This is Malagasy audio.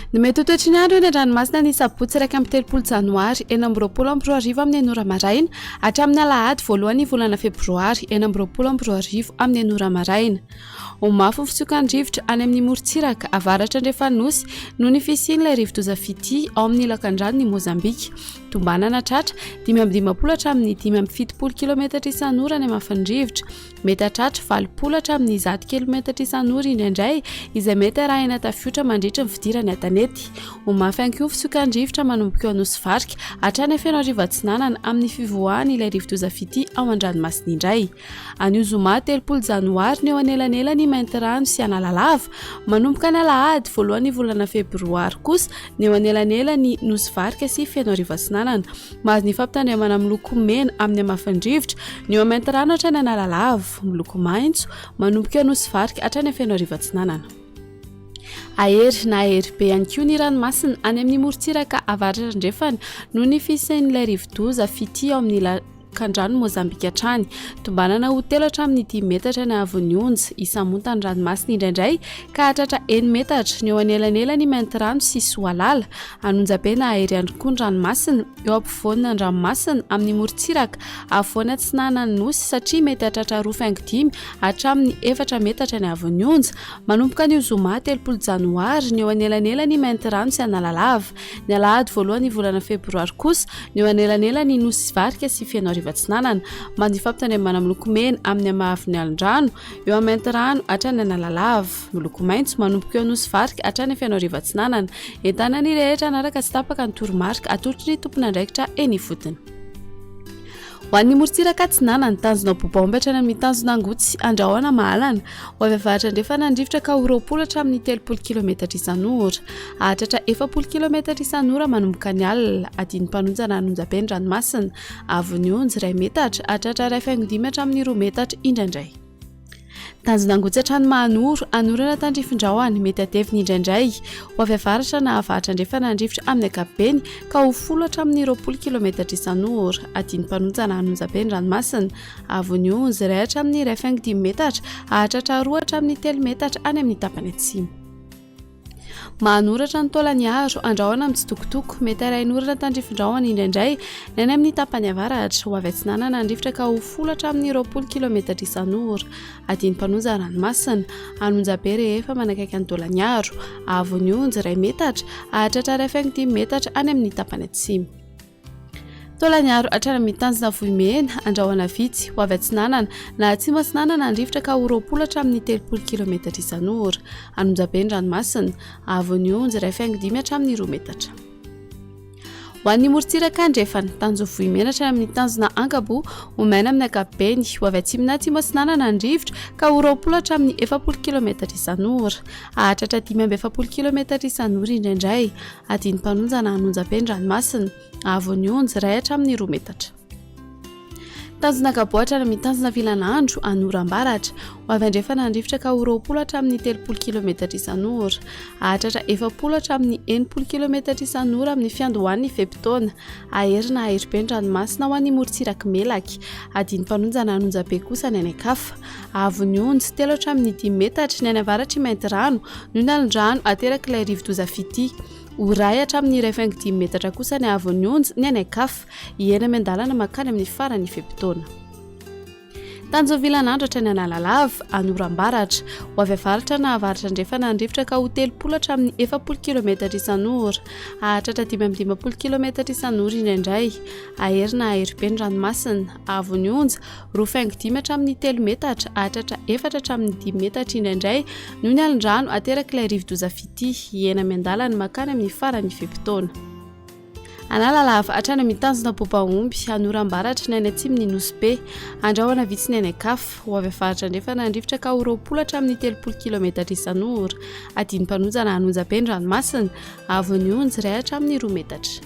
Ny mety ho toetry ny andro eny an-dranomasina ny sabotsy 31 janoary 2026 amin'ny enina ora maraina hatramin'ny alahady voalohan'ny volana febroary 2026 amin'ny enina ora maraina. Ho mafy ny fitsokan'ny rivotra any amin'ny morontsiraka avaratra andrefan'ny Nosy noho ny fisian'ilay rivodoza Fitia ao amin'ny lakandranon'i Mozambika. Tombanana tratra 55 hatramin'ny 75 kilometatra isan'ora ny hamafin'ny rivotra. Mety hahatratra 80 hatramin'ny 100 kilometatra isan'ora indraindray, izay mety arahina tafiotra mandritra ny fidirany an-tanety. Ho mafy ihany koa ny fisiokan-drivotra manomboka eo Anosivarika hatrany Fenoarivo Atsinanana amin'ny fivoahany ilay rivodoza Fitia ao an-dranomasina indray. Anio zoma 30 janoary ny eo anelanelan'i Maintirano sy Analalava. Manomboka ny alahady voalohan'ny volana febroary kosa ny eo anelanelan'i Nosivarika sy Fenoarivo Atsinanana. Mahazo ny fampitandremana miloko mena amin'ny hamafin'ny rivotra ny eo Maintirano hatrany Analalava, miloko maitso manomboka eo Anosivarika hatrany Fenoarivo Atsinanana. Hahery na hahery be ihany koa ny ranomasina any amin'ny morontsiraka avaratra andrefana noho ny fisian'ilay rivodoza Fitia ao amin'ny lakandrano Mozambika hatrany. Tombanana ho telo hatramin'ny dimy metatra ny haavon'ny onja hisamonta ny ranomasina indraindray ka hahatratra eny metatra ny eo anelanelan'i Maintirano sy Soalala. An'Onjabe na hahery ihany koa ny ranomasina eo ampovoan'ny andranomasina amin'ny morontsiraka afovoany atsinanan'ny Nosy satria mety hahatratra roa faingo dimy hatramin'ny efatra metatra ny haavon'ny onja. Manomboka anio zoma 30 janoary ny eo anelanelan'i Maintirano sy Analalava. Ny alahady voalohan'ny volana febroary kosa ny eo anelanelan'i Nosy Varika sy Fenoarivo Atsinanana. Mandia fampitandremana miloko mena amin'ny hamahavin'ny alon-drano eo Maintirano hatrany Analalava. Miloko maitso manomboka eo Anosivarika hatrany Fenoarivo Atsinanana. Entanina ny rehetra hanaraka tsy tapaka ny toromarika atolotry ny tompon'andraikitra eny ifotony. Ho an'ny morontsiraka atsinanana, tanjona Bobaomby hatrany amin'ny tanjona Angotsy, Andrahona, Mahalana. Ho avy avaratra andrefana ny rivotra ka ho 20 hatramin'ny 30 kilometatra isan'ora. Hahatratra 40 kilometatra isan'ora manomboka ny alina. Adin'ny mpanonjana hanonja-be ny ranomasina. Avon'ny onjy, iray metatra, hahatratra iray faingo dimy hatramin'ny roa metatra indraindray. Tanjona Angotsy hatrany Mahanoro, hanorana tandrifin-drahona, mety hatevina indraindray. Ho avy avaratra na avaratra andrefana ny rivotra amin'ny ankapobeny ka ho folo hatramin'ny 20 kilometatra isan'ora. Adin'ny mpanonja na hanonja-be ny ranomasina. Avon'ny onjy, iray hatramin'ny iray faingo dimy metatra, hahatratra roa hatramin'ny telo metatra any amin'ny tapany atsimo. Mahanoratra ny taolany aro, andrahona mitsitokotoko, mety arahin'orana tandrifin-drahona indraindray ny any amin'ny tapany avaratra, ho avy atsinanana ny rivotra ka ho folo hatramin'ny 20 kilometatra isan'ora. Adin'ny mpanonja ranomasina, anonjabe rehefa manakaiky an'i Taolagnaro, haavon'ny onjy iray metatra, hahatratra iray faingo dimy metatra any amin'ny tapany atsimo. Taolagnaro hatrany amin'ny tanjona Vohimena, andrahona vitsy, ho avy atsinanana, na atsimo atsinanana ny rivotra ka ho 20 hatramin'ny 30 kilometatra isan'ora. Anonjabe ny ranomasina, haavon'ny onjy iray faingo dimy hatramin'ny roa metatra. Ho an'ny morontsiraka andrefana, tanjona Vohimena hatrany amin'ny tanjona Ankaboa, ho maina amin'ny ankapobeny, ho avy atsimo na atsimo atsinanana ny rivotra ka ho 20 hatramin'ny 40 kilometatra isan'ora. Hahatratra 45 kilometatra isan'ora indraindray. Adin'ny mpanonja na hanonja-be ny ranomasina, haavon'ny onjy, iray hatramin'ny roa metatra. Tanjona Ankaboatra ary mitanjona Vilanandro, Anorambaratra. Ho avy andrefana ny rivotra ka ho 20 hatramin'ny 30 kilometatra isan'ora. Hahatratra 40 hatramin'ny 60 kilometatra isan'ora amin'ny fiandohan'ny fe-potoana. Hahery na hahery be ny ranomasina ho an'ny morontsirak'i Melaky. Adin'ny mpanonja na hanonja-be kosa ny any an-kafa. Haavon'ny onjy, telo hatramin'ny dimy metatra, ny any avaratr'i Maintirano, noho ny alin-drano aterak'ilay rivodoza Fitia. Ho iray hatramin'ny iray faingo dimy metatra kosa ny haavon'ny onjy, ny any an-kafa. Hihena miandalana mankany amin'ny faran'ny fe-potoana. Tanjon'ny vilan'andro hatrany Analalava, Anorambaratra. Ho avy avaratra na avaratra andrefana ny rivotra ka ho 30 hatramin'ny 40 kilometatra isan'ora. Hahatratra 55 kilometatra isan'ora indraindray. Hahery na hahery be ny ranomasina. Haavon'ny onja, Roa faingo dimy hatramin'ny telo metatra, hahatratra efatra hatramin'ny dimy metatra indraindray noho ny alin-drano aterak'ilay rivodoza Fitia. Hihena miandalana mankany amin'ny faran'ny fe-potoana. Analalava hatrany amin'ny tanjona Bobaomby, Anorambaratra ny any atsimon'i Nosy Be. Andrahona vitsy ny any an-kafa. Ho avy avaratra andrefana ny rivotra ka ho 20 hatramin'ny 30 kilometatra isan'ora. Adin'ny mpanonja na hanonja be ny ranomasina. Avon'ny onjy iray hatramin'ny roa metatra.